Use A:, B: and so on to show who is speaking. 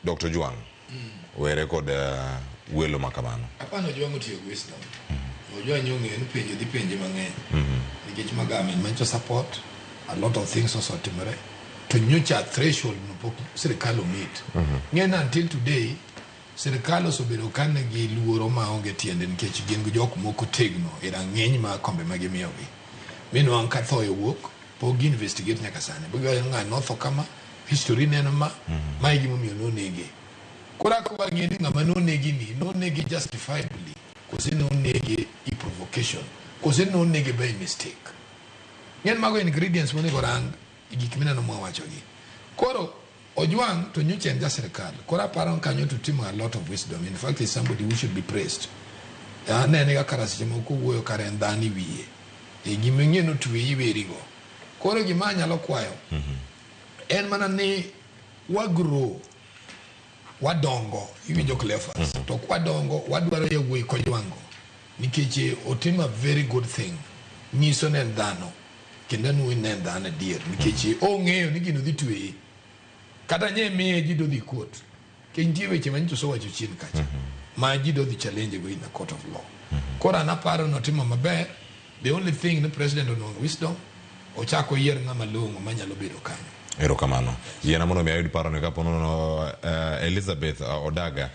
A: Dr. Ojwang were kod welo ma kamano.
B: Apani Ojwang otiyo gi wisdom. Ojwang ong'eyo ni penjo dhi penje mang'eny. Nikech ma government manyicho support, a lot of things osetimore. To nyocha threshold no pok sirikal omeet. Ng'e ni until today, sirikal osebedo ka nigi luoro maonge tiende nikech gin gi jok moko tegno e rang'iny mar kombe ma gimiyogi. Minwang' ka thoe owuok, pok gi investigate nyaka sani. Pok giwacho ni ng'ani notho kama, history ne en ma, ma e gimomiyo nonege. Koro ka wang'e ni ng'ama nonegi ni, nonege justifiably, kose nonege i provocation, kose nonege by mistake. Ng'en mago ingredients monego rang e gik mineno mwawachogi. Koro Ojwang to nyocha en ja sirikal. Koro aparo ni kanyo to timo a lot of wisdom. In fact, is somebody who should be praised. Anene ga kara seche moko kowuoyo kare en dhano e wiye. E gima ing'e ni otweyi iwerigo. Koro gima anyalo kwayo en mana ni wa grow, wadongo, iwinjo Cleophas. To kwadongo wadwaro yawuoyi kojwang'go nikech otimo a very good thing. Nyiso ne en dhano kendo anuoyi ne en dhano adier nikech ong'eyo ni gino dhi tweye. Kata nye miye ji dodhi court. Nikech nitie weche ma nyicho osewacho chien kacha ma ji dodhi challenge go in a court of law. Koro an aparo ni otimo maber. The only thing ni president onwang'o wisdom ochako oyier ng'ama long'o manyalo bedo kanyo.
A: Erokamano. Yiena mondo mi ayud paroni kapo nono Elizabeth Odaga.